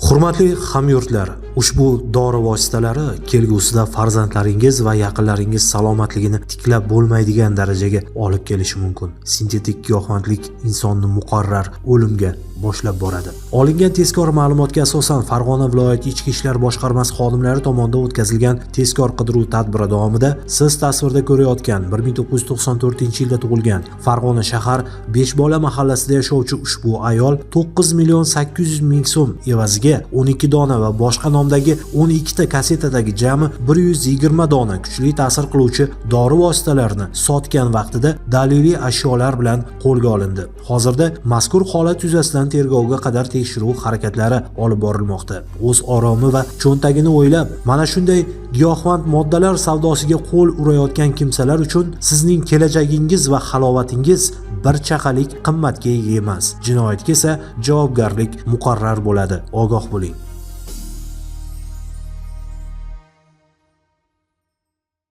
Hurmatli hamyurtlar, ushbu dori vositalari kelgusida farzandlaringiz va yaqinlaringiz salomatligini tiklab bo'lmaydigan darajaga olib kelishi mumkin. Sintetik giyohvandlik insonni muqarrar o'limga boshlab boradi. Olingan tezkor ma'lumotga asosan Farg'ona viloyati Ichki ishlar boshqarmasi xodimlari tomonidan o'tkazilgan tezkor qidiruv tadbiri davomida siz tasvirda ko'rayotgan 1994-yilda tug'ilgan, Farg'ona shahar Beshbola mahallasida yashovchi ushbu ayol 9 million 800 ming so'm evaziga 12 dona va boshqa nomdagi 12 ta kassetadagi jami 120 dona kuchli ta'sir qiluvchi dori vositalarini sotgan vaqtida daliliy ashyolar bilan qo'lga olindi. Hozirda mazkur holat yuzasidan tergovga qadar tekshiruv harakatlari olib borilmoqda. O'z oromi va cho'ntagini o'ylab, mana shunday giyohvand moddalar savdosiga qo'l urayotgan kimsalar uchun sizning kelajagingiz va halovatingiz bir chaqalik qimmatga ega emas. Jinoyatga esa javobgarlik muqarrar bo'ladi. Ogoh bo'ling.